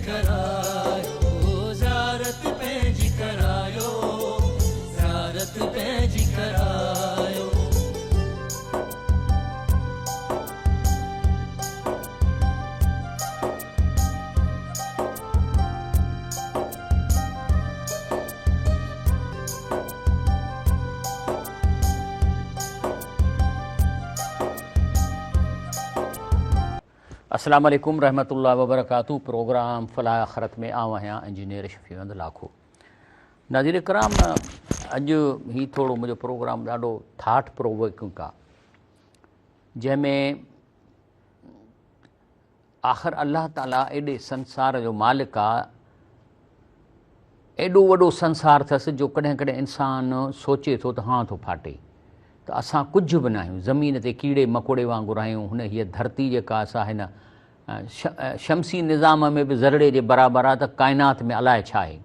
ڪرايو، زيارت پنهنجي ڪرايو، زيارت پنهنجي ڪرايو. السلام عليڪم رحمة الله وبرڪاته پروگرام فلاح آخرت ۾ آئون آهيان انجنيئر شفيع احمد لاکو ناظرين اڪرام اڄ هي ٿورو منهنجو پروگرام ڏاڍو ٿاٽ پرووڪنگ آ جنهن ۾ آخر الله تعاليٰ ايڏي سنسار جو مالڪ آ، ايڏو وڏو سنسار اٿس جو ڪڏهن ڪڏهن انسان سوچي ٿو ته هان ٿو ڦاٽي ته اسان ڪجهه به ناهيون، زمين تي ڪيڙي مڪوڙي وانگر آهيون، هن هيء ڌرتي جيڪا سا هن شمسي نظام ۾ به ذرڙي جي برابر آ ته ڪائنات ۾ الائي ڇا آهي.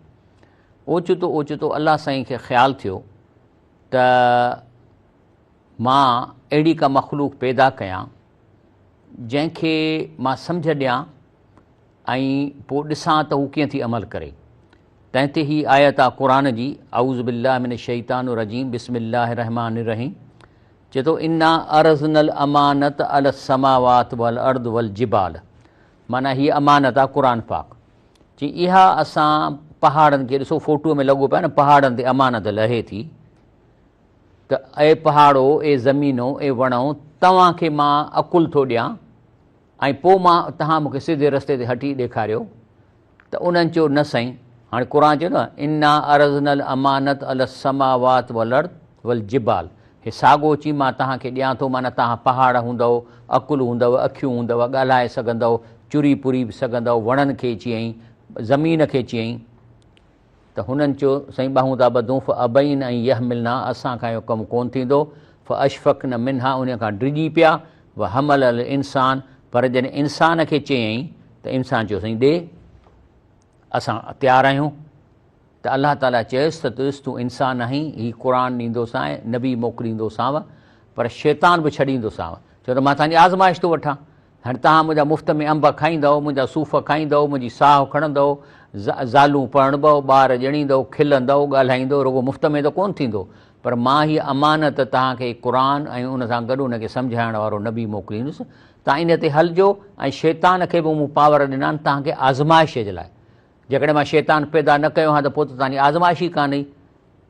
اوچتو اوچتو الله سائين کي خيال ٿيو ته مان اهڙي ڪا مخلوق پيدا ڪيان جنهن کي مان سمجهه ڏيان ۽ پوء ڏسان ته هو ڪيئن ٿي عمل ڪري. تنهن تي هي آيت آ قرآن جي، اعوذ بالله من الشيطان الرجيم بسم الله الرحمٰن الرحيم چئي ٿو انا عرضنا الامانة علي السماوات والارض والجبال معنيٰ هيء امانت آ قرآن پاڪ چي اها اسان پهاڙن کي ڏسو فوٽوء ۾ لڳو پيو آ نه پهاڙن تي امانت لهي ٿي ته اي پهاڙو، اي زمينو، اي وڻو، توهان کي مان عقل ٿو ڏيان ۽ پوء مان توهان مون کي سڌي رستي تي هٽي ڏيکاريو. ته انهن چيو، نه سائين، هاڻي قرآن چيو نه، انا عرضنا الامانة علي السماوات والارض والجبال، هي ساڳو چي مان توهان کي ڏيان ٿو، معنيٰ توهان پهاڙ هوندؤ، عقل هوندؤ، اکيون هوندؤ، ڳالهائي سگهندؤ، چري پري به سگهندؤ، وڻن کي چيائين، زمين کي چيائين. ته هنن چيو، سائين ٻانهون ٿا ٻڌون، فابين ان يحملنها اسان کان اهو ڪم ڪونه ٿيندو، فاشفقن منها انهيء کان ڊڄي پيا، وحملها الانسان پر جڏهن انسان کي چيائين ته انسان چيو سائين ڏي اسان تيار آهيون ته الله تعاليٰ چيس ته ڏس تون انسان آهين هي قرآن ڏيندوسانء نبي موڪليندوسانء پر شيطان به ڇڏيندوسانء ڇو ته مان تنهنجي آزمائش ٿو وٺان هاڻي توهان منهنجا مفت ۾ انب کائيندؤ، منهنجا صوف کائيندؤ، منهنجي ساهه کڻندؤ، زالون پرڻبؤ، ٻار ڄڻيندؤ، کلندؤ، ڳالهائيندؤ، رڳو مفت ۾ ته ڪونه ٿيندو، پر مان هيء امانت توهان کي قرآن ۽ ان سان گڏ ان کي سمجهائڻ وارو نبي موڪليندس، توهان ان تي هلجو ۽ شيطان کي به مون پاور ڏنا آهن توهان کي آزمائش جي لاء، جيڪڏهن مان شيطان پيدا نه ڪيو هان ته پوء ته توهان جي آزمائش ئي ڪانه هئي.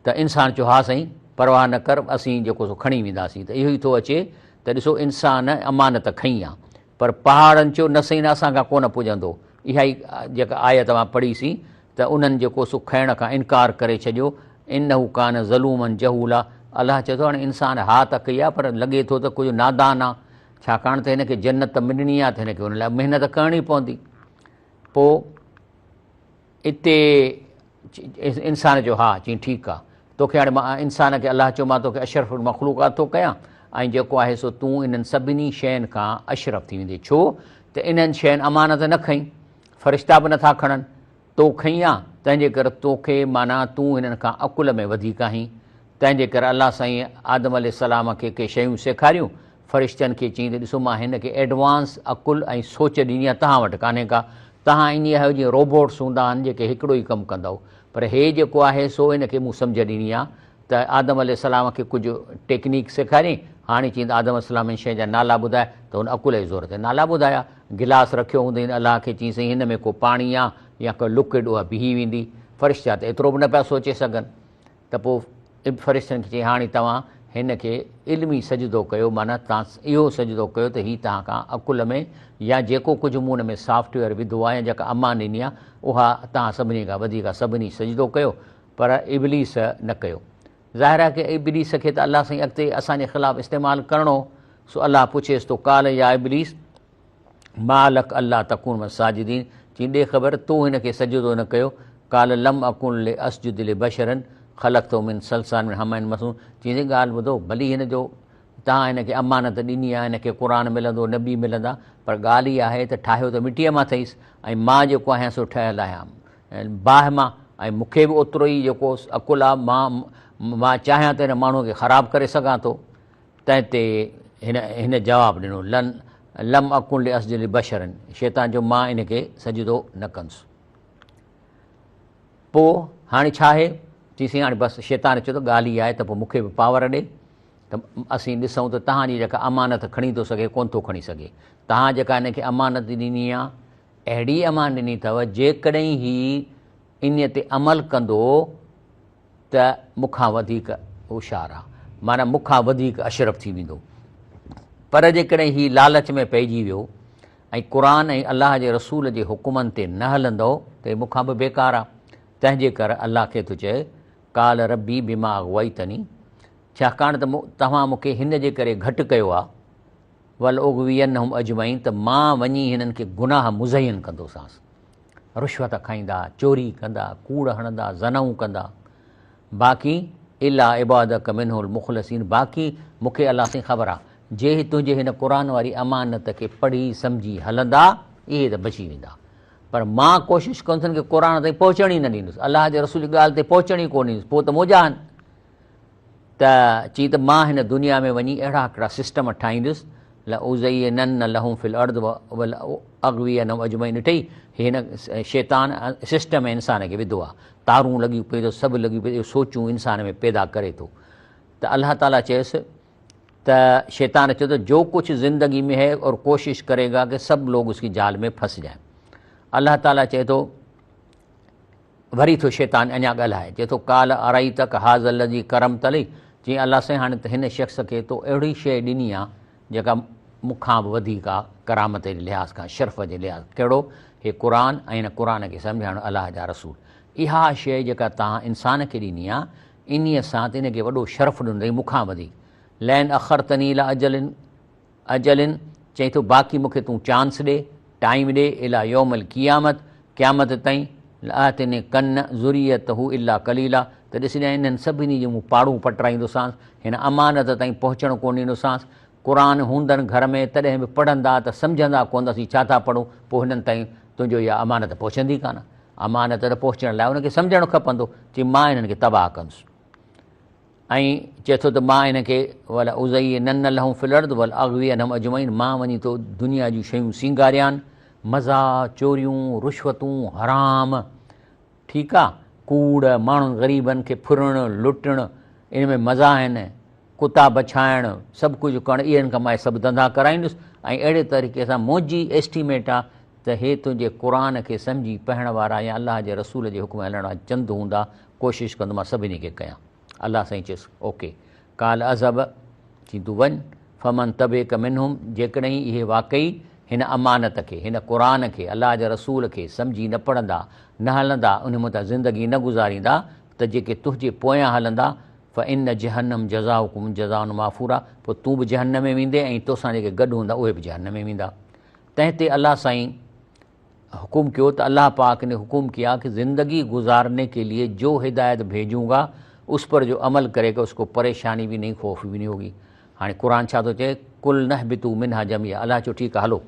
ته انسان چيو ها سائين پرواهه نه ڪر اسين جيڪو سو کڻي وينداسين ته اهو ئي ٿو اچي ته ڏسو انسان امانت کنئي آ پر پهاڙن چيو نه سائين نه اسان کان ڪونه پڄندو اها ئي جيڪا آيت اوهان پڙهي سين ته انهن جيڪو سو کڻڻ کان انڪار ڪري ڇڏيو انه ڪان ظلوما جهولا الله چئي ٿو هاڻي انسان ها ته ڪئي آ پر لڳي ٿو ته ڪجهه نادان آ ڇاڪاڻ ته هن کي جنت ملڻي آ ته هن کي ان لاء محنت ڪرڻي پوندي پوء اتي انسان چيو ها، چيائين ٺيڪ آ، توکي هاڻي مان انسان کي الله چيو مان توکي اشرف المخلوقات ٿو ڪيان ۽ جيڪو آهي سو تون انهن سڀني شين کان اشرف ٿي ويندين ڇو ته انهن شين امانت نه کنئي، فرشتا به نٿا کڻن، تو کنئي آ، تنهنجي ڪري توکي معنيٰ تون هنن کان عقل ۾ وڌيڪ آهين، تنهنجي ڪري الله سائين آدم عليه السلام کي ڪي شيون سيکاريون، فرشتن کي چيائين ته ڏسو مان هن کي ايڊوانس عقل ۽ سوچ ڏني آهي توهان وٽ ڪانهي ڪا، توهان ائين آهيو جيئن روبوٽس هوندا آهن جيڪي هڪڙو ئي ڪم ڪندؤ پر هي جيڪو آهي سو هن کي مون سمجهه ڏني آهي ته آدم عليه السلام کي ڪجهه ٽيڪنيڪ سيکاريائين، هاڻي چيائين ته آدم عليه السلام هن شيء جا نالا ٻڌاء ته هن عقل جي زور تي نالا ٻڌايا، گلاس رکيو هوندئين الله کي چيائين سائين هن ۾ ڪو پاڻي آهي يا ڪو لڪوئڊ اها بيهي ويندي، فرشتا ته ايترو به نه پيا سوچي سگهن. ته پوء فرشتن کي چيائين، هاڻي توهان هن کي علمي سجدو ڪيو، معنيٰ توهان اهو سجدو ڪيو ته هي توهان کان عقل ۾ يا جيڪو ڪجهه مون ان ۾ سافٽ ويئر وڌو آهي يا جيڪا امان ڏني آهي، اها توهان سڀني کان وڌيڪ آهي. سڀني سجدو ڪيو، پر ابليس نه ڪيو. ظاهر آهي ڪه ابليس کي ته الله سائين اڳتي اسان جي خلاف استعمال ڪرڻو هو، سو الله پڇيس ٿو، قال يا ابليس! ما لک الا تڪون من الساجدين، چيائين ڏي خبر تو هن کي سجدو نه ڪيو، قال لم اڪن لاسجد لبشر خلقته من صلصال من حمأ مسنون، چيائين سائين ڳالهه ٻڌو ڀلي هن جو توهان هن کي امانت ڏني آهي هن کي قرآن ملندو نبي ملندا پر ڳالهه اها آهي ته ٺاهيو ته مٽيء مان اٿئيس ۽ مان جيڪو آهيان سو ٺهيل آهيان باهه مان ۽ مون کي به اوترو ئي جيڪو عقل آهي مان مان چاهيان ته هن ماڻهوء کي خراب ڪري سگهان ٿو. تنهن تي هن هن جواب ڏنو، لن لم اڪن لاسجد لبشر، شيطان چيو مان ان کي سجدو نه ڪندس. پوء هاڻي ڇا آهي؟ چيائين سائين هاڻي بس شيطان چيو ته ڳالهه اها آهي ته پوء مون کي به پاور ڏي ته اسين ڏسون ته توهان جي جيڪا امانت کڻي ٿو سگهي ڪونه ٿو کڻي سگهي. توهان جيڪا هن کي امانت ڏني آهي اهڙي امانت ڏني اٿو جيڪڏهن هي انهيء تي عمل ڪندو ته مون کان وڌيڪ هوشيار آ، معنيٰ مون کان وڌيڪ اشرف ٿي ويندو. پر جيڪڏهن هي لالچ ۾ پئجي ويو ۽ قرآن ۽ الله جي رسول جي حڪمن تي نه هلندو ته هي مون کان به بيڪار آ. تنهن جي ڪر الله کي ٿو چئي، قال ربي بما اغويتني، ڇاڪاڻ ته توهان مون کي هن جي ڪري گهٽ ڪيو آ، ولأغوينهم اجمعين، ته مان وڃي هنن کي گناهه مزين ڪندوسانس. رشوت کائيندا، چوري ڪندا، ڪوڙ هڻندا، زنائون ڪندا. باقي الا عبادک منهم المخلصين باقي مون کي الله سائين خبر آ، جي هي تنهنجي هن قرآن واري امانت کي پڙهي سمجهي هلندا، اهي ته بچي ويندا. پر مان ڪوشش ڪندس هن کي قرآن تائين پهچڻ ئي نه ڏيندس، الله جي رسول جي ڳالهه تي پهچڻ ئي ڪونه ڏيندس، پوء ته منهنجا آهن. ته چي ته مان هن دنيا ۾ وڃي اهڙا هڪڙا سسٽم ٺاهيندس، لأزينن لهم في الارض ولأغوينهم اجمعين ڏٺئي هي هن شيطان سسٽم ۾ انسان کي وڌو آهي، تارون لڳيون پيون اٿس، سڀ لڳيون پيون اهي سوچون انسان ۾ پيدا ڪري ٿو ته الله تعاليٰ چيس ته شيطان چيو ته جو ڪجهه زندگي ۾ هي اور ڪوشش ڪري گا ڪه سب لوگ اس ڪي جال ۾ ڦس جائين الله تعاليٰ چئي ٿو وري ٿو شيطان اڃا ڳالهائي، چئي ٿو، قال ارائيتک هذا الذي ڪرمت علي، چيائين الله سائين هاڻي ته هن شخص کي تو اهڙي شيء ڏني آ جيڪا مون کان به وڌيڪ آ ڪرامت جي لحاظ کان، شرف جي لحاظ کان، ڪهڙو؟ هي قرآن ۽ هن قرآن کي سمجهائڻ الله جا رسول. اها شيء جيڪا توهان انسان کي ڏني آ انهيء سان ته ان کي وڏو شرف ڏنو اٿئي مون کان وڌيڪ. لئن اخرتني الي اجل اجل، چئي ٿو باقي مون کي تون چانس ڏي، ٽائيم ڏي، الي يوم القيامت، قيامت تائين، لاحتنڪن ذريته الا قليلا، ته ڏسجانء انهن سڀني جون مون پاڙون پٽرائيندوسانس، هن امانت تائين پهچڻ ڪونه ڏيندوسانس، قرآن هوندن گهر ۾ تڏهن به پڙهندا ته سمجهندا ڪونه ته اسين ڇا ٿا پڙهون، پوء هنن تائين تنهنجو اها امانت پهچندي ڪانه، امانت ته پهچڻ لاء ان کي سمجهڻ کپندو، چي مان انهن کي تباهه ڪندس. ۽ چئي ٿو ته مان هن کي ولأزينن لهم في الارض ولأغوينهم اجمعين مان وڃي ٿو دنيا جون شيون سينگاريان، مزا، چوريون، رشوتون، حرام، ٺيڪ آ، ڪوڙ، ماڻهن غريبن کي ڦرڻ، لٽڻ، ان ۾ مزا آهن، ڪتا بڇائڻ، سڀ ڪجهه ڪرڻ، اهڙن کان مان سڀ ڌنڌا ڪرائيندس ۽ اهڙي طريقي سان منهنجي ايسٽيميٽ آ ته هي تنهنجي قرآن کي سمجهي پڙهڻ وارا يا الله جي رسول جي حڪم هلڻ وارا چند هوندا، ڪوشش ڪندو مان سڀني کي ڪيان. الله سائين چيس، اوڪي. قال اذهب، چي تون وڃ، فمن تبعک منهم، جيڪڏهن اهي واقعي هن امانت کي، هن قرآن کي، الله جي رسول کي سمجهي نه پڙهندا، نه هلندا، انهي متان زندگي نه گذاريندا ته جيڪي تنهنجي پويان هلندا، فان جهنم جزاؤڪم جزاء موفورا، پوء تون به جهنم ۾ ويندين ۽ توسان جيڪي گڏ هوندا اهي به جهنم ۾ ويندا. تنهن تي الله سائين حڪم ڪيو ته الله پاڪ ني حڪم ڪيا ڪه زندگي گذارني ڪي ليي جو هدايت ڀيجون گا اس پر جو عمل ڪري گا اس ڪو پريشاني به نهين خوف به نهين هوگي هاڻي قرآن ڇا ٿو چئي قل نهبطو منها جميعا الله چيو ٺيڪ آ هلو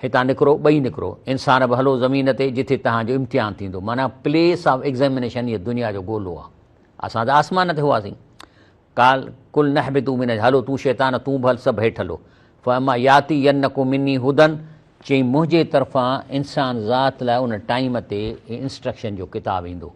هتان نڪرو ٻئي نڪرو انسان به هلو زمين تي جٿي توهان جو امتحان ٿيندو معنيٰ پليس آف ايگزامينيشن هي دنيا جو گولو آ اسان ته آسمان تي هئاسين قال قل نهبطوا منها هلو تون شيطان تون به هل سڀ هيٺ هلو فاما ياتينڪم مني هدًا چيائين منهنجي طرفان انسان ذات لاء ان ٽائيم تي انسٽرڪشن جو ڪتاب ايندو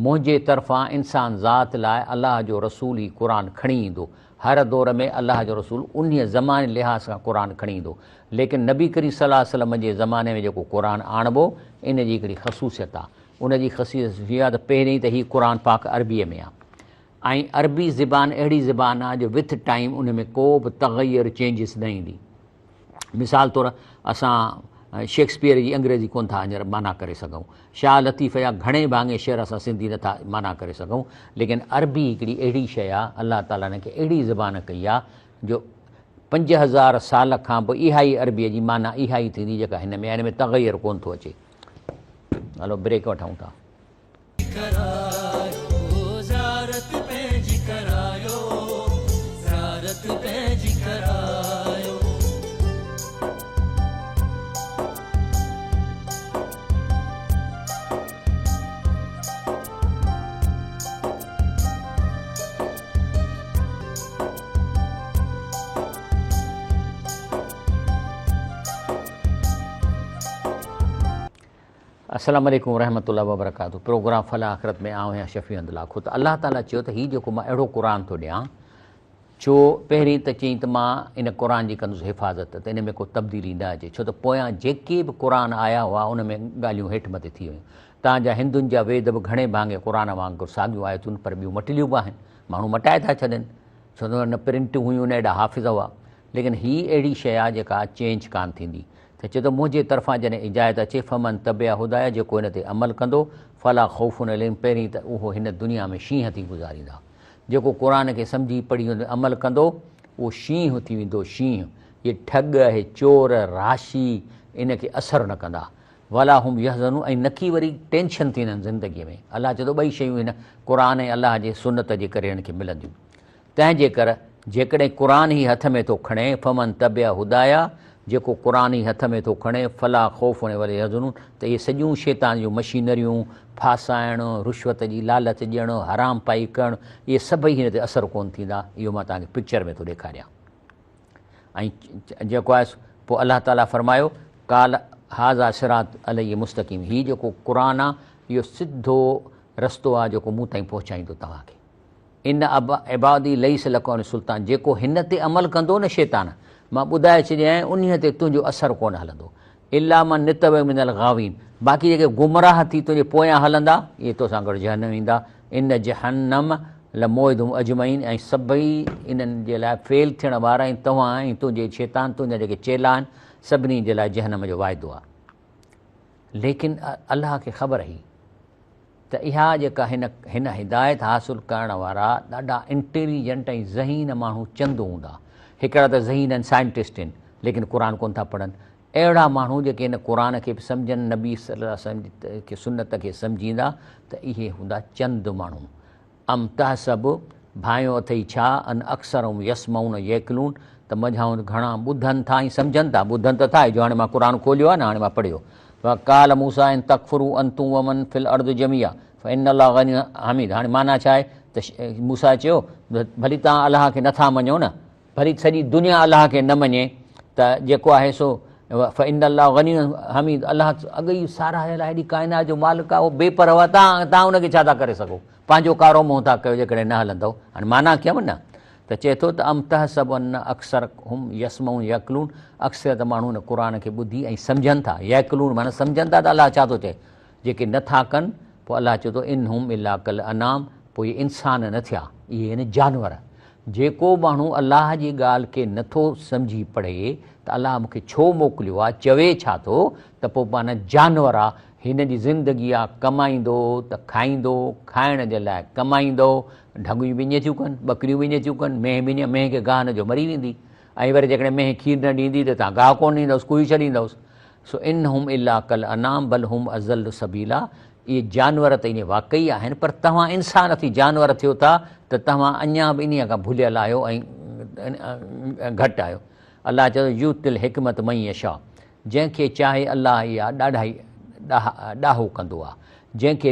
منهنجي طرفان انسان ذات لاء الله جو رسول هي قرآن کڻي ايندو هر دور ۾ الله جو رسول انهيء زماني لحاظ کان قرآن کڻي ايندو ليڪن نبي ڪريم صلي الله عليه وسلم جي زماني ۾ جيڪو قرآن آڻبو ان جي هڪڙي خصوصيت آ ان جي خصوصيت هي آ ته پهرين ته هي قرآن پاڪ عربيء ۾ آ ۽ عربي زبان اهڙي زبان آ جو وٿ ٽائيم ان ۾ ڪو به تغير چينجز نه ايندي. مثال طور اسان شيڪسپيئر جي انگريزي ڪونه ٿا هينئر معنيٰ ڪري سگهون، شاهه لطيف جا گهڻي ڀاڱي شعر اسان سنڌي نه ٿا معنيٰ ڪري سگهون، ليڪن عربي هڪڙي اهڙي شيء آ الله تعاليٰ ان کي اهڙي زبان ڪئي آ جو 5000 سال کان پوء اها ئي عربيء جي معنيٰ اها ئي ٿيندي جيڪا هن ۾ آ، هن ۾ تغير ڪونه ٿو اچي. هلو بريڪ وٺون ٿا. السلام عليڪم ورحمة الله وبرڪاته پروگرام فلاح آخرت ۾ آئون آهيان شفيع احمد لاکو ته الله تعالي چيو ته هي جيڪو مان اهڙو قرآن ٿو ڏيان ڇو پهرين ته چيائين ته مان ان قرآن جي ڪندس حفاظت ته ان ۾ ڪو تبديلي نه اچي ڇو ته پويان جيڪي به قرآن آيا هئا ان ۾ ڳالهيون هيٺ مٿي ٿي ويون تان جا هندن جا ويد به گهڻي ڀاڱي قرآن وانگر ساڳيون آيتون پر ٻيون مٽليون به آهن ماڻهو مٽائي ٿا ڇڏين ڇو ته نه پرنٽون هيون نه ايڏا حافظ هئا ليڪن هي اهڙي شيء آهي جيڪا چينج ڪانه ٿيندي ته چئي ٿو منهنجي طرفان جڏهن اجازت اچي فمن تبع هدايا جيڪو ان تي عمل ڪندو فلا خوف عليهم پهرين ته اهو هن دنيا ۾ شينهن ٿي گذاريندا جيڪو قرآن کي سمجهي پڙهي ان تي عمل ڪندو اهو شينهن ٿي ويندو شينهن هي ٺڳ هي چور راشي ان کي اثر نه ڪندا ولا هم يحزنون ۽ نڪي وري ٽينشن ٿيندن زندگي ۾ الله چئي ٿو ٻئي شيون هن قرآن ۽ الله جي سنت جي ڪري هن کي ملنديون تنهن جي ڪر جيڪڏهن قرآن ئي هٿ ۾ ٿو کڻي، فمن تبع هدايا، جيڪو قرآن ئي هٿ ۾ ٿو کڻي، فلا خوف ولا هم يحزنون، ته اهي سڄيون شيطان جون مشينريون، ڦاسائڻ، رشوت جي لالچ ڏيڻ، حرام پائي ڪرڻ، اهي سڀئي هن تي اثر ڪونه ٿيندا، اهو مان توهان کي پڪچر ۾ ٿو ڏيکاريان. ۽ جيڪو آهي پوء الله تعاليٰ فرمايو، قال هذا صراط علي مستقيم، هي جيڪو قرآن آهي اهو سڌو رستو آهي جيڪو مون تائين پهچائيندو توهان کي. ان عبادي ليس لک عليهم سلطان جيڪو هن تي عمل ڪندو نه شيطان مان ٻڌائي ڇڏيائين انهيء تي تنهنجو اثر ڪونه هلندو الا من اتبع من الغاوين باقي جيڪي گمراهه ٿي تنهنجي پويان هلندا اهي توسان گڏ جهنم ايندا ان جهنم لموعدهم اجمعين ۽ سڀئي انهن جي لاء فيل ٿيڻ وارا ۽ توهان ۽ تنهنجي شيطان تنهنجا جيڪي چيلا آهن سڀني جي لاء جهنم جو وعدو آهي ليڪن الله کي خبر هئي ته اها جيڪا هن هن هدايت حاصل ڪرڻ وارا ڏاڍا انٽيليجنٽ ۽ ذهين ماڻهو چند هوندا. هڪڙا ته ذهين آهن سائنٽسٽ آهن ليڪن قرآن ڪونه ٿا پڙهن. اهڙا ماڻهو جيڪي هن قرآن کي به سمجهن نبي صلي الله عليه وسلم جي سنت کي سمجهيندا ته اهي هوندا چند ماڻهو. ام تحسب، ڀانئيو اٿئي ڇا، ان اڪثرهم يسمعون يعقلون، ته منجهائن گهڻا ٻڌن ٿا ۽ سمجهن ٿا، ٻڌن ته ٿا، جو هاڻي مان قرآن کوليو آهي نه هاڻي مان پڙهيو. وقال موسيٰ ان تڪفروا انتم ومن في الارض جميعا فان الله غني حميد هاڻي معنيٰ ڇا آهي ته موسيٰ چيو ته ڀلي توهان الله کي نٿا مڃو نه ڀلي سڄي دنيا الله کي نه مڃي ته جيڪو آهي سو فان الله غني حميد الله اڳ ئي ساراهيل آهي هيڏي ڪائنات جو مالڪ آهي اهو بي پرواهه توهان توهان ان کي ڇا ٿا ڪري سگهو پنهنجو ڪارو منهن ٿا ڪيو جيڪڏهن نه هلندؤ هاڻي معنيٰ ڪيم نه ته چئي ٿو ته ام تحسب ان اڪثرهم يسمعون يعقلون اڪثريت ماڻهو هن قرآن کي ٻڌي ۽ سمجهن ٿا يعقلون معنيٰ سمجهن ٿا ته الله ڇا ٿو چئي جيڪي نه ٿا ڪن پوء الله چئي ٿو ان هم الا ڪالانعام پوء اهي انسان نه ٿيا اهي آهن جانور جيڪو ماڻهو الله جي ڳالهه کي نه ٿو سمجهي پڙهي ته الله مون کي ڇو موڪليو آهي چوي ڇا ٿو ته پوء معنيٰ جانور آهي هن جي زندگي آ ڪمائيندو ته کائيندو، کائڻ جي لاء ڪمائيندو، ڍڳيون به ائين ٿيون ڪن، ٻڪريون به ائين ٿيون ڪن، مينهن به ائين، مينهن کي گاهه نه ڏيو مري ويندي ۽ وري جيڪڏهن مينهن کير نه ڏيندي ته توهان گاهه ڪونه ڏيندؤس ڪوهي ڇڏيندؤس. سو ان هم الا ڪالانعام بل هم اضل سبيلا اهي جانور ته ائين واقعي آهن پر توهان انسان ٿي جانور ٿيو ٿا ته توهان اڃا به انهيء کان ڀليل آهيو ۽ گهٽ آهيو. الله چوي ٿو يؤتي الحڪمت من يشاء جنهن کي چاهي الله اها ڏاڍائي ڏاهو ڪندو آهي. جنهن کي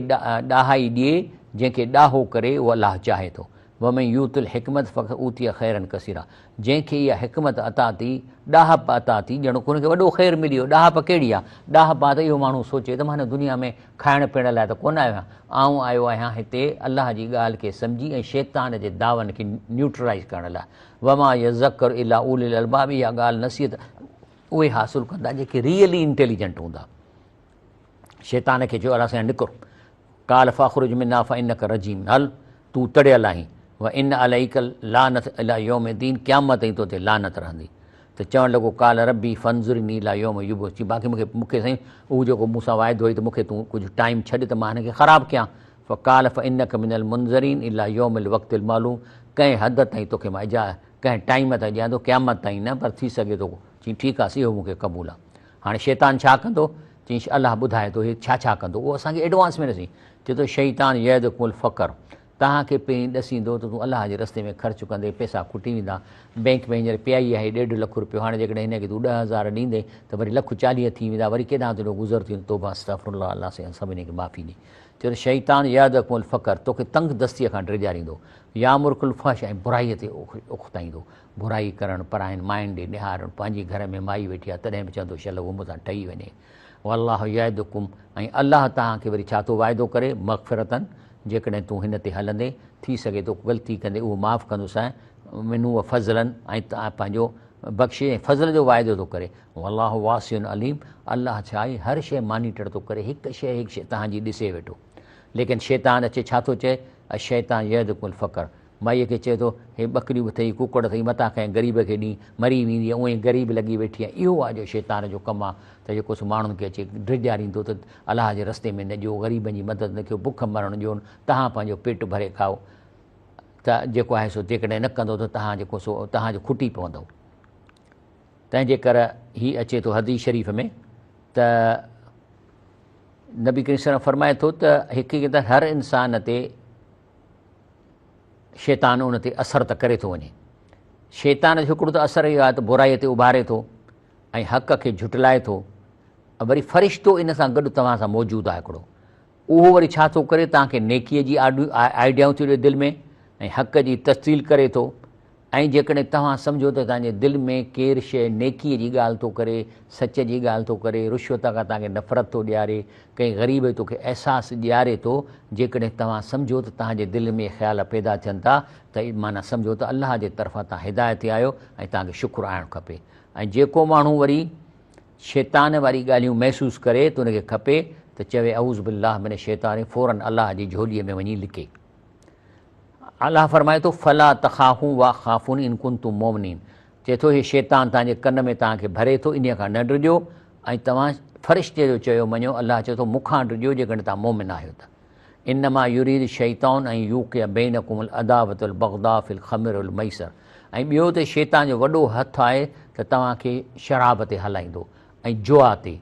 ڏاهائي ڏئي، جنهن کي ڏاهو ڪري اهو الله چاهي ٿو. ومن يؤت الحڪمت فقد اوتي خيرا ڪثيرا جنهن کي اها حڪمت عطا ٿي، ڏاهپ عطا ٿي، ڄڻ ان کي وڏو خير ملي ويو. ڏاهپ ڪهڙي آهي؟ ڏاهپ آهي ته اهو ماڻهو سوچي ته مان هن دنيا ۾ کائڻ پيئڻ لاء ته ڪونه آيو آهيان، آئون آيو آهيان هتي الله جي ڳالهه کي سمجهي ۽ شيطان جي دعون کي نيوٽرلائيز ڪرڻ لاء. وما يذڪر الا اولو الالباب اها ڳالهه نصيحت اهي حاصل ڪندا جيڪي ريئلي انٽيليجنٽ هوندا. شيطان کي چيو الله سائين نڪر قال فاخرج منها فانك رجيم هل تون تڙيل آهين وان عليك اللعنت الى يوم الدين قيامت تائين تو تي لعنت رهندي ته چوڻ لڳو قال ربي فانظرني الى يوم يبعث چي باقي مونکي مونکي سائين اهو جيڪو مون سان واعدو هئي ته مونکي تون ڪجهه ٽائيم ڇڏ ته مان هن کي خراب ڪيان فقال فانك من المنظرين الى يوم الوقت المعلوم ڪنهن حد تائين توکي مان اجا ڪنهن ٽائيم تائين ڏيان ٿو، قيامت تائين نه پر ٿي سگهي ٿو. چيائين ٺيڪ آ اهو مون کي قبول آ. هاڻي شيطان ڇا ڪندو؟ چيائين الله ٻڌائي ٿو هي ڇا ڇا ڪندو اهو اسان کي ايڊوانس ۾ ڏسي. چئي ٿو شيطان يعدڪم الفقر توهان کي پهرين ڏسيندو ته تون الله جي رستي ۾ خرچ ڪندي پئسا کٽي ويندا. بئنڪ ۾ هينئر پيائي آهي ڏيڍ لک روپيو هاڻي جيڪڏهن هن کي تون 10,000 ڏيندين ته وري لک چاليهه ٿي ويندا وري ڪيڏانهن تنهنجو گذر ٿيندو توبه استغفرالله الله سائين سڀني کي معافي ڏي. چئي ٿو شيطان يعدڪم الفقر توکي تنگ دستيء کان ڊيڄاريندو. يامرڪ الفحش ۽ برائيء تي اڪتائيندو، برائي ڪرڻ، پراين ماين ڏي نهارڻ، پنهنجي گهر ۾ مائي ويٺي آهي تڏهن به چوندو شل هوء مون سان ٺهي وڃي. والله يعدڪم ۽ الله توهان کي وري ڇا ٿو وعدو ڪري؟ مغفرة جيڪڏهن تون هن تي هلندين، ٿي سگهي ٿو غلطي ڪندين اهو معاف ڪندوسانء، منه وفضلا ۽ پنهنجو بخشش ۽ فضل جو وعدو ٿو ڪري. والله واسع عليم الله ڇا آهي هر شيء مانيٽر ٿو ڪري هڪ شيء هڪ شيء توهان جي ڏسي ويٺو. ليڪن شيطان اچي ڇا ٿو چئي؟ الشيطان يعدڪم الفقر مائيء کي چئي ٿو، هي ٻڪريون به اٿئي، ڪڪڙ اٿئي، متان ڪنهن غريب کي ڏين، مري ويندينء، اونئين غريب لڳي ويٺي آهين. اهو آهي جو شيطان جو ڪم آهي ته جيڪو سو ماڻهن کي اچي ڊيڄاريندو ته الله جي رستي ۾ نه ڏيو، غريبن جي مدد نه ڪيو، بک مرڻ ڏيون، توهان پنهنجو پيٽ ڀري کائو ته جيڪو آهي سو جيڪڏهن نه ڪندو ته توهان جيڪو سو توهان جو کٽي پوندؤ. تنهن جي ڪر هي اچي ٿو حديث شريف ۾ ته نبي ڪريم صلي الله عليه وسلم فرمائي ٿو ته حقيقت هر انسان تي شيطان ان تي اثر ته ڪري ٿو وڃي. شيطان جو هڪڙو ته اثر اهو آهي ته برائيء تي اڀاري ٿو ۽ حق کي جهٽلائي ٿو. وري فرشتو ان سان گڏ توهان سان موجود آهي هڪڙو. اهو وري ڇا ٿو ڪري توهان کي نيڪيء جي آئيڊيائون ٿو ڏئي دل ۾ ۽ حق جي تسديل ڪري ٿو. ۽ جيڪڏهن توهان سمجهو ته توهان جي دل ۾ ڪير شيء نيڪيء جي ڳالهه ٿو ڪري، سچ جي ڳالهه ٿو ڪري، رشوت کان توهان کي نفرت ٿو ڏياري، ڪنهن غريب جو توکي احساس ڏياري ٿو، جيڪڏهن توهان سمجهو ته توهان جي دل ۾ خيال پيدا ٿين ٿا ته معنيٰ سمجهو ته الله جي طرفان توهان هدايت تي آهيو ۽ توهان کي شڪر آڻڻ کپي ۽ جيڪو ماڻهو وري شيطان واري ڳالهيون محسوس ڪري ته ان کي کپي ته چوي اعوذ بالله من الشيطان فوراً الله جي جهوليء ۾ وڃي لڪي. الله فرمائي ٿو فلا تخافون وخافون ان ڪنتم مؤمنين چئي ٿو هي شيطان توهان جي ڪن ۾ توهان کي ڀري ٿو انهيء کان نه ڊڄو ۽ توهان فرشتي جو چيو مڃو الله چئي ٿو مون کان ڊڄو جيڪڏهن توهان مؤمن آهيو ته انما يريد الشيطان ان يوقع بينڪم العداوة والبغضاء في الخمر والميسر ۽ ٻيو ته شيطان جو وڏو هٿ آهي ته توهان کي شراب تي هلائيندو ۽ جوا تي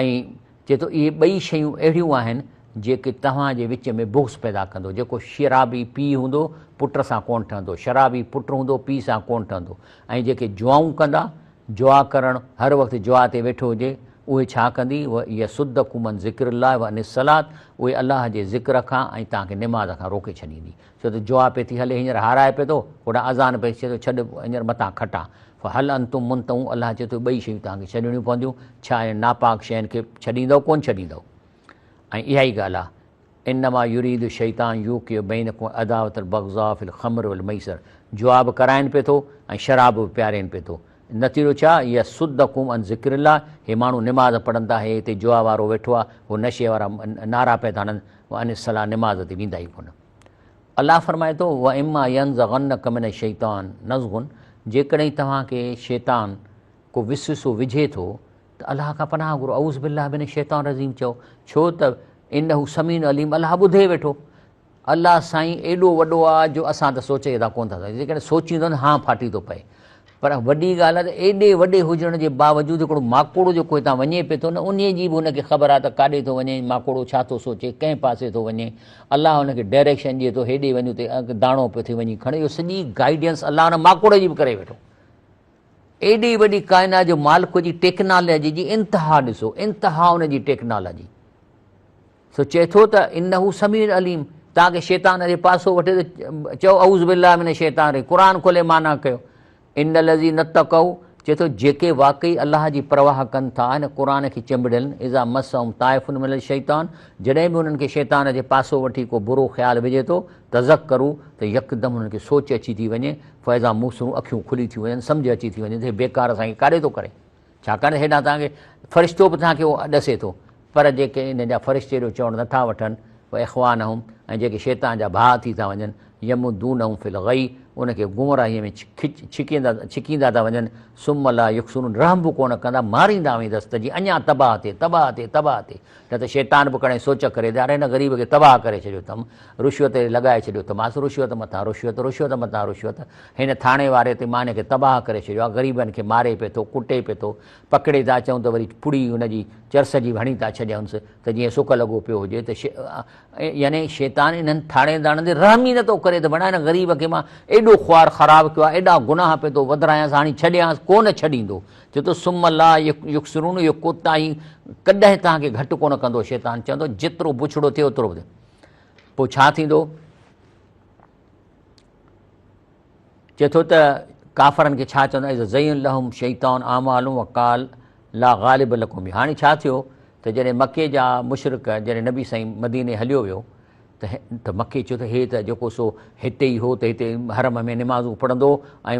۽ چئي ٿو اهي ٻئي شيون اهڙيون آهن جيڪي توهان جي وچ ۾ بغض پيدا ڪندو، جيڪو شرابي پيء هوندو پٽ سان ڪونه ٺهندو، شرابي پٽ هوندو پيء سان ڪونه ٺهندو ۽ جيڪي جوائون ڪندا، جوا ڪرڻ، هر وقت جوا تي ويٺو هجي، اهي ڇا ڪندي، ويصدڪم عن ذڪر الله وعن الصلوة، اهي الله جي ذڪر کان ۽ توهان کي نماز کان روڪي ڇڏيندي. ڇو ته جوا پئي ٿي هلي هينئر هارائي پئي ٿو، هوڏانهن اذان پئي ٿئي ٿو ڇڏ هينئر متان کٽان. فهل انتم منتهون الله چئي ٿو ٻئي شيون توهان کي ڇڏڻيون پونديون، ڇا انهن ناپاڪ شين کي ڇڏيندؤ ڪونه ڇڏيندؤ؟ ۽ اها ئي ڳالهه آهي انما يريد الشيطان يوقع بينڪم العداوة والبغضاء في الخمر والميسر جوا به ڪرائين پئي ٿو ۽ شراب به پيارين پئي ٿو نتيجو ڇا يصدڪم عن ذڪر الله هي ماڻهو نماز پڙهن ٿا هي هتي جوا وارو ويٺو آهي هو نشي وارا نعرا پئي ٿا هڻن وعن الصلاة نماز تي ويندا ئي ڪونه. الله فرمائي ٿو، واما ينزغنک من الشيطان نزغ جيڪڏهن توهان کي شيطان ڪو وسوسو وجهي ٿو ته الله کان پناهه گهرو، اعوذ بالله من الشيطان الرجيم چئو، ڇو ته انه سميع عليم الله ٻڌي ويٺو. الله سائين ايڏو وڏو آ جو اسان ته سوچي ٿا ڪونه ٿا سگهون، جيڪڏهن سوچيندو نه هان ڦاٽي ٿو پئي. پر وڏي ڳالهه آهي ته ايڏي وڏي هجڻ جي باوجود هڪڙو ماڪوڙو جيڪو هتان وڃي پئي ٿو نه انهي جي به هن کي خبر آهي ته ڪاڏي ٿو وڃي ماڪوڙو ڇا ٿو سوچي ڪنهن پاسي ٿو وڃي الله هن کي ڊائريڪشن ڏئي ٿو هيڏي وڃ اتي داڻو پيو ٿي وڃي کڻ اهو سڄي گائيڊنس الله هن ماڪوڙي جي به ڪري ويٺو ايڏي وڏي ڪائنات جو مالڪ جي ٽيڪنالاجي جي انتها ڏسو انتها ان جي ٽيڪنالاجي سو چئي ٿو ته انه سميع عليم توهان کي شيطان جي پاسو وٺي ته چئو اعوذ بالله من الشيطان الرجيم قرآن کولي معنيٰ ڪيو ان الذين اتقوا چئي ٿو جيڪي واقعي الله جي پرواهه ڪن ٿا هن قرآن کي چنبڙيل اذا مسهم طائف من الشيطان جڏهن به انهن کي شيطان جي پاسو وٺي ڪو برو خيال وجهي ٿو تذڪروا ته يڪدم انهن کي سوچ اچي ٿي وڃي فاذا مبصرون اکيون کلي ٿيون وڃن سمجهه اچي ٿي وڃي ته هي بيڪار اسان کي ڪاڏي ٿو ڪري ڇاڪاڻ ته هيڏانهن توهان کي فرشتو به توهان کي اهو ڏسي ٿو، پر جيڪي ان جا فرشتي جو چوڻ نٿا وٺن، واخوانهم ۽ جيڪي شيطان جا ڀاء ٿي ٿا وڃن، يمدونهم في الغي ان کي گمراهيء ۾ ڇڪيندا ٿا وڃن، ثم لا يقصرون رحم به ڪونه ڪندا، ماريندا ويندس ته جيئن اڃا تباهه ٿئي، تباهه ٿئي، تباهه ٿئي، نه ته شيطان به ڪڏهن سوچ ڪري ته يار هن غريب کي تباهه ڪري ڇڏيو اٿم، رشوت تي لڳائي ڇڏيو اٿمانس، رشوت مٿان رشوت، رشوت مٿان رشوت، هن ٿاڻي واري تي مان هن کي تباهه ڪري ڇڏيو آهي، غريبن کي ماري پئي ٿو، ڪٽي پئي ٿو، پڪڙي ٿا اچون ته وري پڙي هن جي چرس جي به هڻي ٿا ڇڏيونس ته جيئن سڪ لڳو پيو هجي ته يعني شيطان انهن ٿاڻيدارن تي رحم ئي نٿو ڪري ته بڻا هن غريب کي مان ايڏو خوار خراب ڪيو آهي، ايڏا گناهه پئي ٿو وڌرايانس، هاڻي ڇڏيانس، ڪو نه ڇڏيندو. چئي ٿو ثم لا يقصرون اهو ڪوتاهي ڪڏهن توهان کي گهٽ ڪونه ڪندو، شيطان چوندو جيترو بڇڙو ٿئي اوترو وڌي. پوء ڇا ٿيندو؟ چئي ٿو ته ڪافرن کي ڇا چوندو اذا زين لهم شيطان اعمالهم وقال لا غالب لڪم هاڻي ڇا ٿيو ته جڏهن مڪي جا مشرڪ جڏهن نبي سائين مديني هليو ويو ته ته مڪي چيو ته هي ته جيڪو سو هتي ئي هو ته هتي حرم ۾ نمازون پڙهندو ۽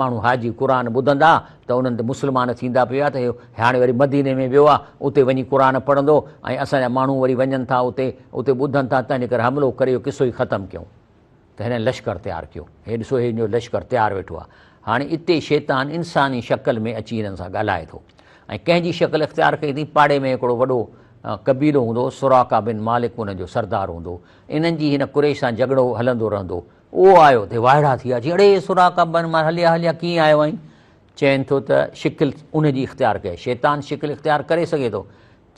ماڻهو حاجي قرآن ٻڌندا ته انهن تي مسلمان ٿيندا پيا ته هاڻي وري مديني ۾ ويو آهي اتي وڃي قرآن پڙهندو ۽ اسان جا ماڻهو وري وڃن ٿا اتي اتي ٻڌن ٿا تنهنجي ڪري حملو ڪري اهو قصو ئي ختم ڪيون. ته هنن لشڪر تيار ڪيو. هي ڏسو هي جو لشڪر تيار ويٺو آهي. هاڻي اتي شيطان انساني شڪل ۾ اچي هنن سان ڳالهائي ٿو ۽ ڪنهن جي شڪل اختيار ڪئي اٿئي. پاڙي ۾ هڪڙو وڏو قبيلو هوندو هو، سراقه بن مالڪ ان جو سردار هوندو هو. انهن جي هن قريش سان جهڳڙو هلندو رهندو هو. اهو آيو ته وائڙا ٿي ويا، چي اڙي سراقه بن مالڪ هليا هليا ڪيئن آيو آهين؟ چين ٿو ته شڪل ان جي اختيار ڪئي. شيطان شڪل اختيار ڪري سگهي ٿو.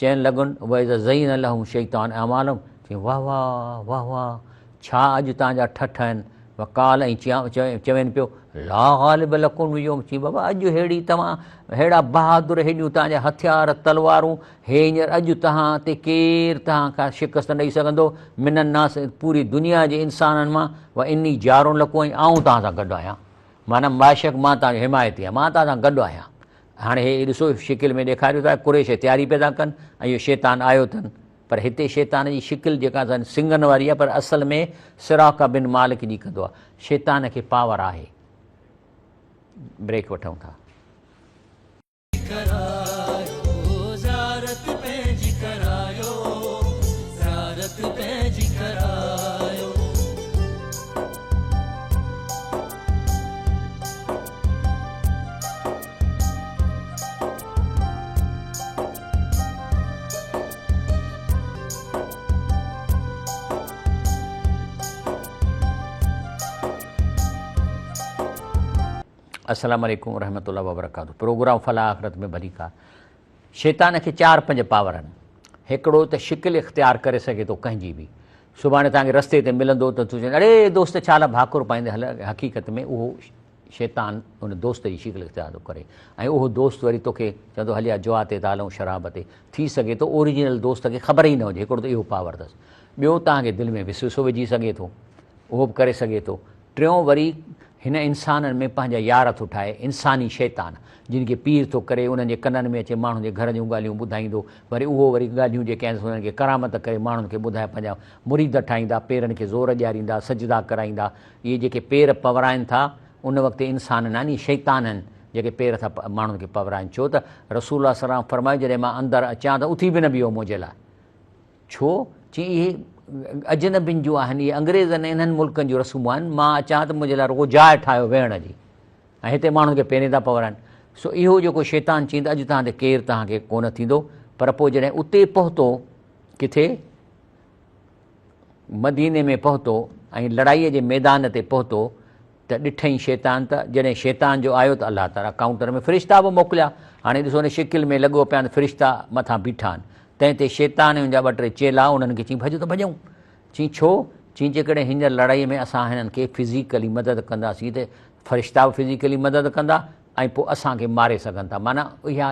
چئن لڳن، واذا زين لهم الشيطان اعمالهم، چيائين، واه واه، واه واه، ڇا اڄ توهان جا ٺٺ آهن، وقال ۽ چوين پيو، لا غالب لڪم اليوم، چيائين، بابا اڄ ههڙي توهان ههڙا بهادر، هيڏيون توهان جا هٿيار، تلوارون، هينئر اڄ توهان تي ڪير توهان کان شڪست نه ڏئي سگهندو، من الناس، پوري دنيا جي انسانن مان، واني جار لڪم ۽ آئون توهان سان گڏ آهيان، معنيٰ باشڪ مان توهان جو حمايتي آهيان، مان توهان سان گڏ آهيان. هاڻي هي ڏسو شڪل ۾ ڏيکاريو ٿا قريش تياري پيا ٿا ڪن ۽ اهو شيطان آيو اٿن پر هتي شيطان جي شڪل جيڪا اٿن سنگن واري آهي پر اصل ۾ سراقه بن مالڪ جي ڪندو آهي شيطان کي پاور آهي بريڪ وٺون ٿا. ڪرايو زيارت پنهنجي ڪرايو زيارت پنهنجي ڪرايو. السلام عليڪم ورحمة الله وبرڪاته پروگرام فلاح آخرت ۾ ڀليڪار شيطان کي چار پنج پاور آهن هڪڙو ته شڪل اختيار ڪري سگهي ٿو ڪنهن جي به سڀاڻي توهان کي رستي تي ملندو ته تون چوندين اڙي دوست ڇا لاء ڀاڪر پائيندي هل حقيقت ۾ اهو شيطان ان دوست جي شڪل اختيار ٿو ڪري ۽ اهو دوست وري توکي چوندو هليا جوا تي ٿا هلون شراب تي ٿي سگهي ٿو اوريجنل دوست کي خبر ئي نه هجي هڪڙو ته اهو پاور اٿس ٻيو توهان کي دل ۾ وسوسو وجهي سگهي ٿو اهو به ڪري سگهي ٿو ٽيون وري هن انسانن ۾ پنهنجا يار ٿو ٺاهي، انساني شيطان، جن کي پير ٿو ڪري، انهن جي ڪنن ۾ اچي ماڻهن جي گهر جون ڳالهيون ٻڌائيندو، وري اهو وري ڳالهيون جيڪي آهن سو انهن کي ڪرامت ڪري ماڻهن کي ٻڌائي پنهنجا مريد ٺاهيندا، پيرن کي زور ڏياريندا، سجدا ڪرائيندا. اهي جيڪي پير پورائين ٿا، ان وقت انسان نه آهن، اهي شيطان آهن، جيڪي پير ٿا ماڻهن کي پورائين. ڇو ته رسول الله صلي الله عليه وسلم فرمايو، جڏهن مان اندر اچان ته اٿي به نه بيهو منهنجي لاء. ڇو؟ چي اهي اجنبين جون آهن، اهي انگريزن ۽ انهن ملڪن جون رسمون آهن، مان اچان ته منهنجي لاء رڳو جاء ٺاهيو ويهڻ جي ۽ هتي ماڻهن کي پيرين ٿا پورائن. سو اهو جيڪو شيطان چين ته اڄ توهان تي ڪير توهان کي ڪونه ٿيندو، پر پوء جڏهن اتي پهتو، ڪٿي؟ مديني ۾ پهتو ۽ لڙائيء جي ميدان تي پهتو ته ڏٺئين شيطان ته جڏهن شيطان جو آيو ته الله تعاليٰ ڪائونٽر ۾ فرشتا به موڪليا. هاڻي ڏسو ان شڪل ۾ لڳو پيا آهن فرشتا مٿان بيٺا آهن. تنهن تي شيطان ۽ ان جا ٻه ٽي چيلا انهن کي چيائين ڀڄو ته ڀڄون. چيائين ڇو؟ چيائين جيڪڏهن هينئر لڙائيء ۾ اسان هنن کي فزيڪلي مدد ڪنداسين ته فرشتا به فزيڪلي مدد ڪندا ۽ پوء اسان کي ماري سگهن ٿا. معنيٰ اها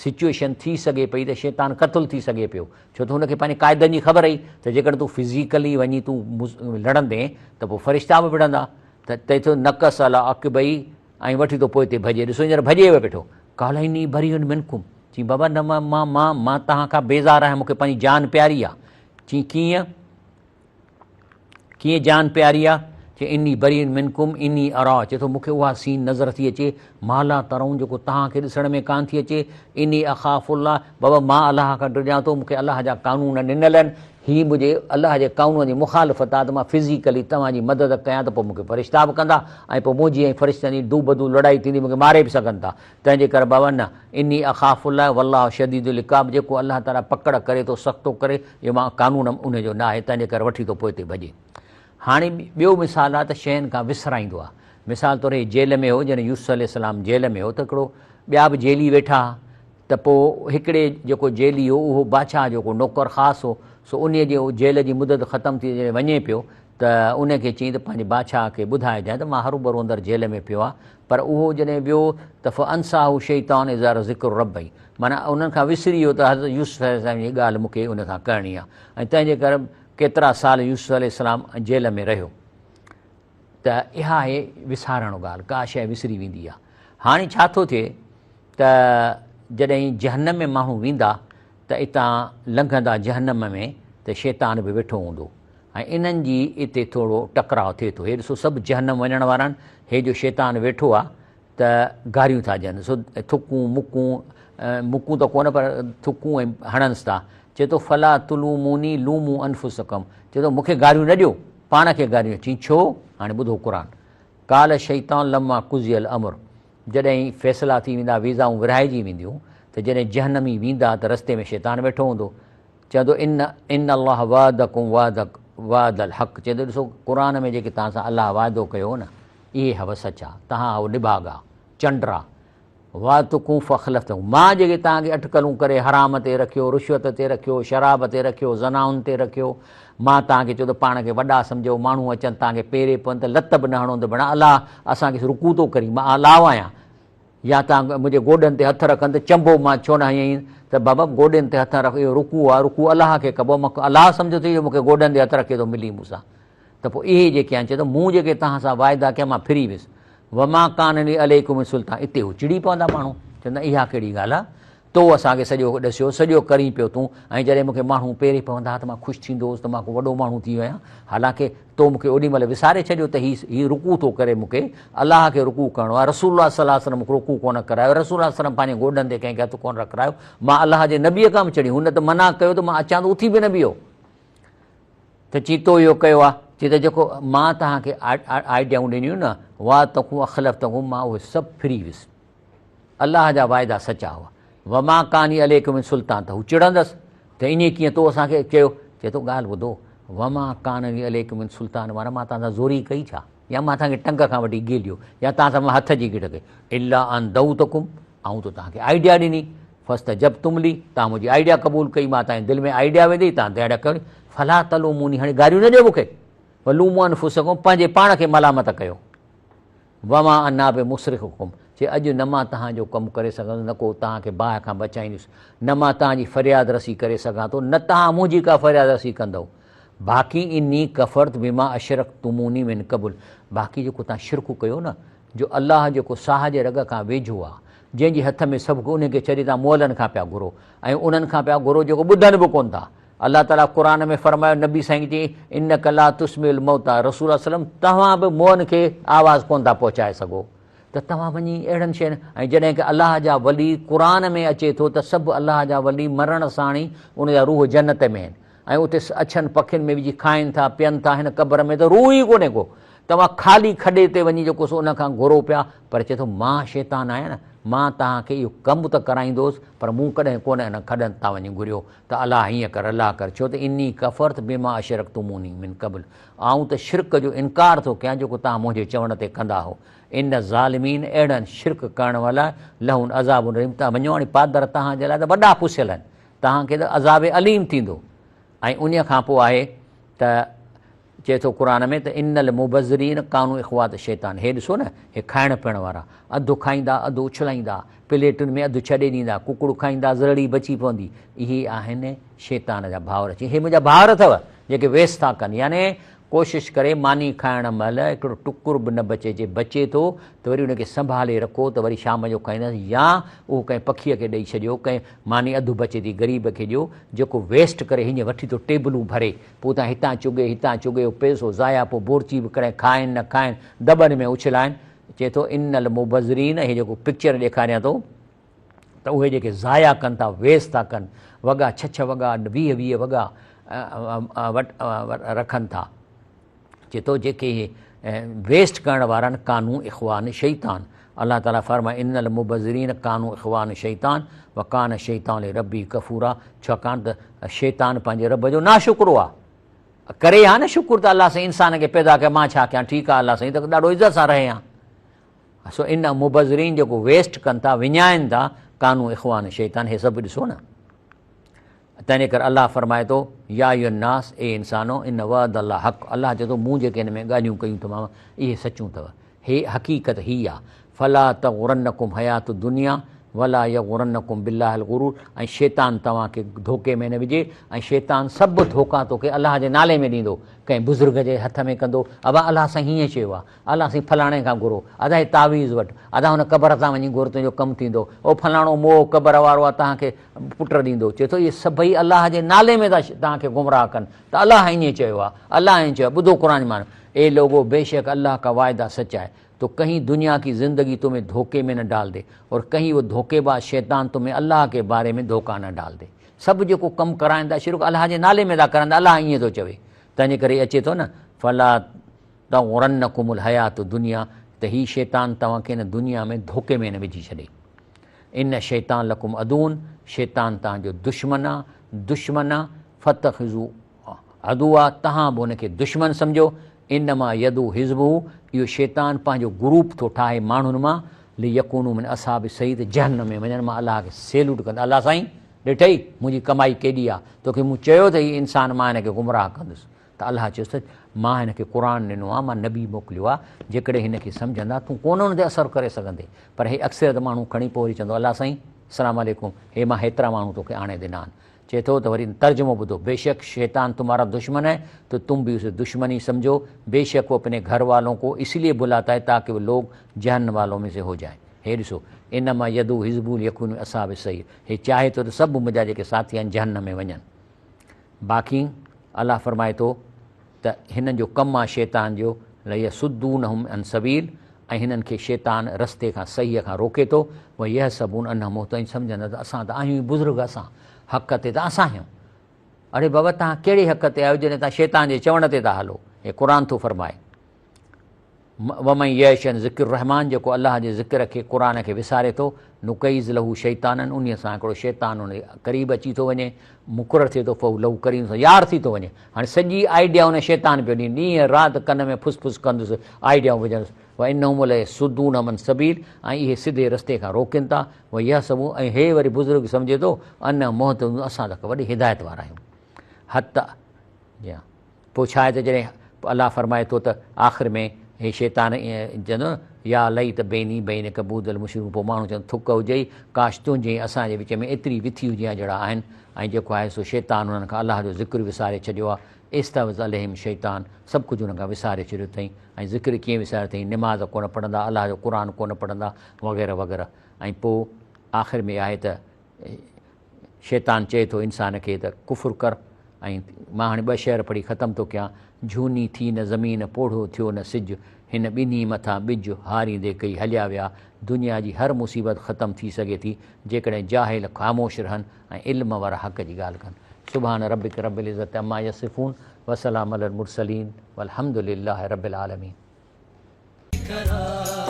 سچوئيشن ٿي سگهي پئي ته شيطان قتل ٿي سگهي پيو. ڇو ته هن کي پنهنجي قاعدن جي خبر هئي ته جيڪڏهن تون فزيڪلي وڃي تون لڙندين ته پوء فرشتا به وڙهندا ته چئي ٿو نڪس علي عقبيه ۽ وٺي ٿو پوئتي ڀڄي ڏسو هينئر ڀڄي ويو بيٺو قال اني بريء منڪم چي بابا نه مان مان مان مان توهان کان بيزار آهيان مون کي پنهنجي جان پياري آ چي ڪيئن ڪيئن جان پياري آ؟ چي اني بريء منڪم اني ارا چي ٿو مون کي اها سين نظر ٿي اچي ما لا ترون جيڪو توهان کي ڏسڻ ۾ ڪانه ٿي اچي اني اخاف الله بابا مان الله کان ڊڄان ٿو مون کي الله جا قانون ڏنل آهن هي منهنجي الله جي قانون جي مخالفت آ ته مان فزيڪلي توهان جي مدد ڪيان ته پوء مون کي فرشتا به ڪندا ۽ پوء منهنجي ۽ فرشتن جي دوبدو لڙائي ٿيندي مون کي ماري به سگهن ٿا تنهن جي ڪري بابا نه اني اخاف الله والله شديد العقاب جيڪو الله تعاليٰ پڪڙ ڪري ٿو سخت ٿو ڪري اهو مان قانون ان جو ناهي تنهن جي ڪري وٺي ٿو پوئتي ڀڄي. هاڻي ٻيو مثال آهي ته شين کان وسرائيندو آهي. مثال طور هي جيل ۾ هو جڏهن يوسف عليه السلام جيل ۾ هو ته هڪڙو ٻيا به جيلي ويٺا ها ته پوء هڪڙي جيڪو جيلي هو اهو بادشاهه جو ڪو نوڪر خاص هو سو انهيء جي جيل جي مدت ختم ٿي جڏهن وڃي پيو ته ان کي چيائين ته پنهنجي بادشاهه کي ٻڌائجانء ته مان هروڀرو اندر جيل ۾ پيو آهيان پر اهو جڏهن ويو ته فانساه الشيطان اذا ذڪر ربه معنيٰ انهن کان وسري ويو ته حضرت يوسف عليه السلام جي ڳالهه مون کي ان سان ڪرڻي آهي ۽ تنهن جي ڪري ڪيترا سال يوسف عليه السلام جيل ۾ رهيو ته اها آهي وسارڻ ڳالهه ڪا شيء وسري ويندي آهي هاڻي ڇا ٿو ٿئي ته جڏهن جهنم ۾ ماڻهو ويندا ته اتان لنگهندا جهنم ۾ ته شيطان به ويٺو هوندو ۽ انهن جي اتي ٿورو ٽڪراء ٿئي ٿو. هي ڏسو سڀ جهنم وڃڻ وارا آهن، هي جو شيطان ويٺو آهي ته گاريون ٿا ڏين، سو ٿڪون مڪون، مڪون ته ڪونه پر ٿڪون ۽ هڻنس ٿا. چئي ٿو فلا تلوموني لومو انفسڪم، چئي ٿو مون کي گاريون نه ڏيو، پاڻ کي گاريون ڏيو. چئين ڇو؟ هاڻي ٻڌو قرآن، قال الشيطان لما قضي الامر، جڏهن فيصلا ٿي ويندا، ويزائون ورهائجي وينديون ته جڏهن جهنمي ويندا ته رستي ۾ شيطان ويٺو هوندو، چوندو ان ان الله وعدڪم وعد وعد الحق، چوندو ڏسو قرآن ۾ جيڪي توهان سان الله وعدو ڪيو هو نه اهي هو سچا، توهان هو نڀاڳا، چنڊرا، وعدتڪم فاخلفتڪم، مان جيڪي توهان کي اٽڪلون ڪري حرام تي رکيو، رشوت تي رکيو، شراب تي رکيو، زنائن تي رکيو، مان توهان کي چيو ته پاڻ کي وڏا سمجهو، ماڻهو اچن توهان کي پيري پون ته لت به نه هڻو ته ڀيڻا الله اسان کي رڪوع ٿو ڪرين، مان الله آهيان، يا توهان منهنجي گوڏن تي هٿ رکن ته چنبو مان ڇو نه هنيائين ته بابا گوڏن تي هٿ نه رک اهو رڪوع آهي، رڪوع الله کي ڪبو آهي، مان الله سمجهو ٿي جو مون کي گوڏن تي هٿ رکي ٿو ملي مون سان. ته پوء اهي جيڪي آهن، چئي ٿو، مون جيڪي توهان سان واعدا ڪيا، مان ڦري ويس. وما ڪان لي عليڪم من سلطان، اتي هو چڙي پوندا ماڻهو، چوندا اها ڪهڙي ڳالهه آهي، تو اسان کي سڄو ڏسيو، سڄو ڪرين پيو تون، ۽ جڏهن مون کي ماڻهو پيري پوندا ها ته مان خوش ٿيندو هوس ته مان ڪو وڏو ماڻهو ٿي ويو آهيان، حالانڪه تو مون کي اوڏي مهل وساري ڇڏيو ته هي هي رڪوع ٿو ڪري مون کي الله کي رڪوع ڪرڻو آهي، رسول الله صلي الله عليه وسلم مون کي رڪوع ڪونه ڪرايو، رسول الله صلي الله عليه وسلم پنهنجي گوڏن تي ڪنهن کي هٿ ڪونه رکرايو، مان الله جي نبيء کان به چڙي، هن ته منع ڪيو ته مان اچان ته اٿي به نه بيهو. ته چي تو اهو ڪيو آ؟ چي ته جيڪو مان توهان کي آئيڊيائون ڏنيون نه، وعدتڪم اخلفتڪم، مان اهي سڀ ڦري ويس. الله جا واعدا سچا هئا. وما ڪان لي عليڪم من سلطان، ته هو چڙندس ته ائين ڪيئن تو اسان کي چيو؟ چي ٿو ڳالهه ٻڌو، وما ڪان لي عليڪم من سلطان معنيٰ مان توهان سان زوري ڪئي ڇا؟ يا مان توهان کي ٽنگ کان وٺي گهيليو يا توهان سان مان هٿ جي گهڙ ڪئي؟ الا ان دعوتڪم، آئون ته توهان کي آئيڊيا ڏني، فاستجبتم لي، توهان منهنجي آئيڊيا قبول ڪئي، مان توهان جي دل ۾ آئيڊيا وڌي، توهان آئيڊيا قبول ڪئي، فلا تلوموني، هاڻي گاريون نه ڏيو مون کي، ولوموا انفسڪم، پنهنجي پاڻ کي ملامت ڪيو، وما انا بمصرخڪم، چي اڄ نه مان توهان جو ڪم ڪري سگهندس، نه ڪو توهان کي باهه کان بچائيندس، نه مان توهان جي فرياد رسي ڪري سگهان ٿو، نه توهان منهنجي ڪا فرياد رسي ڪندؤ، باقي اني ڪفرت بما اشرڪتموني من قبل، باقي جيڪو توهان شرڪ ڪيو نه، جو الله جيڪو ساهه جي رڳ کان ويجهو آ، جنهن جي هٿ ۾ سڀ ڪجهه، انهي کي ڇڏي توهان مئلن کان پيا گهرو ۽ انهن کان پيا گهرو جيڪو ٻڌن به ڪونه ٿا. الله تعاليٰ قرآن ۾ فرمايو، نبي سائين کي چيائين، انک لا تسمع الموتيٰ، رسول الله صلعم توهان به مئن کي آواز ڪونه ٿا پهچائي سگهو ته توهان وڃي اهڙن شين ۽ جڏهن ڪه الله جا ولي قرآن ۾ اچي ٿو ته سڀ الله جا ولي مرڻ ساڻ ئي ان جا روح جنت ۾ آهن ۽ اتي اڇن پکين ۾ وجهي کائن ٿا پين ٿا هن قبر ۾ ته روح ئي ڪونهي ڪو توهان خالي کڏي تي وڃي جيڪو سو ان کان گهرو پيا پر چئي ٿو مان شيطان آهيان نه مان توهان کي اهو ڪم ته ڪرائيندو هوس پر مون ڪڏهن ڪونه ان کڏن تان وڃي گهريو ته الله هيئن ڪر الله ڪر ڇو ته اني ڪفرت بما اشرڪتموني من قبل آئون ته شرڪ جو انڪار ٿو ڪيان جيڪو توهان منهنجي چوڻ تي ڪندا هو ان الظالمين اهڙن شرڪ ڪرڻ وارن لاء لهم عذاب اليم توهان وڃو هاڻي پادر توهان جي لاء ته وڏا پسيل آهن توهان کي ته عذاب اليم ٿيندو ۽ انهيء کان پوء آهي ته چئي ٿو قرآن ۾ ته ان المبذرين ڪانوا اخوات الشيطان هي ڏسو نه هي کائڻ پيئڻ وارا اڌ کائيندا اڌ اڇلائيندا پليٽن ۾ اڌ ڇڏي ڏيندا ڪڪڙ کائيندا زرڙي بچي پوندي اهي آهن شيطان جا ڀائر چي هي منهنجا ڀائر اٿو جيڪي ويس ٿا ڪن يعني ڪوشش ڪري ماني کائڻ مهل هڪڙو ٽڪر به نه بچي، جي بچي ٿو ته وري ان کي سنڀالي رکو ته وري شام جو کائيندس يا اهو ڪنهن پکيء کي ڏئي ڇڏيو، ڪنهن ماني اڌ بچي ٿي غريب کي ڏيو، جيڪو ويسٽ ڪري هيئن وٺي ٿو ٽيبلون ڀري، پوء اتان هتان چڳي هتان چڳي اهو پئسو ضايع پوء بورچي به ڪڏهن کائن نه کائن دٻن ۾ اڇلائن، چئي ٿو ان المبذرين هي جيڪو پڪچر ڏيکاريان ٿو ته اهي جيڪي ضايع ڪن ٿا ويسٽ ٿا ڪن وڳا ڇهه ڇهه وڳا 20 20 وڳا وٽ رکن ٿا چي ٿو جيڪي اهي ويسٽ ڪرڻ وارا آهن ڪانو اخوان شيطان الله تعالي فرمائي ان المبذرين ڪانو اخوان شيطان وڪان شيطان لربه ڪفورا ڇاڪاڻ ته شيطان پنهنجي رب جو ناشڪرو آهي ڪري ها نه شڪر ته الله سائين انسان کي پيدا ڪيو مان ڇا ڪيان ٺيڪ آهي الله سائين ته ڏاڍو عزت سان رهي ها سو ان مبذرين جيڪو ويسٽ ڪن ٿا وڃائن ٿا ڪانو اخوان شيطان هي سڀ ڏسو نه تنهن ڪري الله فرمائي ٿو يا ايها الناس اي انسانو ان وعد الله حق الله چئي ٿو مون جيڪي هن ۾ ڳالهيون ڪيون اٿمانو اهي سچيون اٿو هي حقيقت هي آ فلا تغرنڪم حيات الدنيا ولا يغرنڪم بالله الغرور ۽ شيطان توهان کي ڌوڪي ۾ نه وجهي ۽ شيطان سڀ ڌوڪا توکي الله جي نالي ۾ ڏيندو، ڪنهن بزرگ جي هٿ ۾ ڪندو، ابا الله سائين هيئن چيو آ، الله سائين فلاڻي کان گهرو، ادا هي تعويذ وٺ، ادا هن قبر تان وڃي گهر تنهنجو ڪم ٿيندو، او فلاڻو موئو قبر وارو آ توهان کي پٽ ڏيندو، چئي ٿو اهي سڀئي الله جي نالي ۾ ٿا توهان کي گمراهه ڪن ته الله ائين چيو آ، الله ائين چيو آ، ٻڌو قرآن جي معنيٰ، اي لوگو بيشڪ الله ڪا وعده سچ آهي، تو ڪهين دنيا ڪي زندگي تمهين ڌوڪي ۾ نه ڊال the اور ڪهين وو ڌوڪي باز شيطان تمهين الله ڪي باري ۾ ڌوڪا نه ڊال the. سڀ جيڪو ڪم ڪرائين ٿا شرڪ الله جي نالي ۾ ٿا ڪرائين ته الله ائين ٿو چوي تنهنجي ڪري اچي ٿو نه فلا تغرنڪم الحيات الدنيا ته هي شيطان توهان کي هن دنيا ۾ ڌوڪي ۾ نه وجهي ڇڏي. ان الشيطان لڪم عدو شيطان توهان جو دشمن آ دشمن آ فاتخذو عدوا توهان به ان کي دشمن سمجهو انما يدعو حزبه اهو شيطان پنهنجو گروپ ٿو ٺاهي ماڻهن مان ليڪونو من اصحاب السعير ته جهنم ۾ وڃن مان الله کي سيلوٽ ڪندس الله سائين ڏٺئي منهنجي ڪمائي ڪيڏي آ توکي مون چيو ته هي انسان مان هن کي گمراهه ڪندس ته الله چيس ته مان هن کي قرآن ڏنو آ مان نبي موڪليو آ جيڪڏهن هن کي سمجهندا تون ڪونه ان تي اثر ڪري سگهندين پر هي اڪثريت ماڻهو کڻي پوء وري چوندو الله سائين السلام عليڪم هي مان هيترا ماڻهو توکي آڻي ڏنا آهن چئي ٿو ته وري ترجمو ٻڌو، بيشڪ شيطان تمهارا دشمن هي تو تم ڀي اسي دشمن هي سمجهو، بيشڪ وو اپني گهر والون ڪو اس ليي بلاتا هي تاڪه وو لوگ جهنم والون مين سي هو جائين. هي ڏسو، انما يدعو حزبه ليڪونوا من اصحاب السعير، هي چاهي ٿو ته سڀ منهنجا جيڪي ساٿي آهن جهنم ۾ وڃن. باقي الله فرمائي ٿو ته هنن جو ڪم آهي شيطان جو ليصدونهم عن سبيل ۽ هنن کي شيطان رستي کان صحيح کان روڪي ٿو ويحسبون انهم مهتدون ۽ سمجهن ٿا ته اسان ته آهيون ئي بزرگ اسان حق تي ته اسان آهيون اڙي بابا توهان ڪهڙي حق تي آهيو جڏهن توهان شيطان جي چوڻ تي ٿا هلو هي قرآن ٿو فرمائي ومن يعش عن ذڪر الرحمان جيڪو الله جي ذڪر کي، قرآن کي، وساري ٿو، نقيض له شيطانا انهيء سان هڪڙو شيطان ان جي قريب اچي ٿو وڃي، مقرر ٿئي ٿو، فهو له قرين سان يار ٿي ٿو وڃي. هاڻي سڄي آئيڊيا ان شيطان پيو ڏئي، ڏينهن رات ڪن ۾ ڦس ڦس ڪندس، آئيڊيائون وجهندس، وانهم ليصدونهم عن السبيل ۽ اهي سڌي رستي کان روڪين ٿا، ويحسبون ۽ هي وري بزرگ سمجهي ٿو، انهم مهتدون اسان ته وڏي هدايت وارا آهيون. حتي جي ها. پوء ڇا آهي ته جڏهن الله فرمائي ٿو ته آخر ۾ هي شيطان ائين چوندو نه يا ليت بيني بينڪ بعد المشرڪين پوء ماڻهو چوندو ٿڪ هجئي ڪاش تنهنجي ۽ اسان جي وچ ۾ ايتري وٿي هجي ها جهڙا آهن ۽ جيڪو آهي سو شيطان انهن کان الله جو ذڪر وساري ڇڏيو آهي استحوذ عليهم الشيطان سڀ ڪجهه انهن کان وساري ڇڏيو اٿئي ۽ ذڪر ڪيئن وساريو اٿئي نماز ڪونه پڙهندا الله جو قرآن ڪونه پڙهندا وغيره وغيره ۽ پوء آخر ۾ آهي ته شيطان چئي ٿو انسان کي ته ڪفر ڪر ۽ مان هاڻي ٻه شعر پڙهي ختم ٿو ڪيان، جهوني ٿي نه زمين پوڙهو ٿيو نه سج، هن ٻنهي مٿان ٻج هاريندي ڪئي هليا ويا، دنيا جي هر مصيبت ختم ٿي سگهي ٿي جيڪڏهن جاهل خاموش رهن ۽ علم وارا حق جي ڳالهه ڪن. سبحان ربک رب العزت عما يصفون وسلام علي المرسلين والحمد لله رب العالمين. ڪرايو.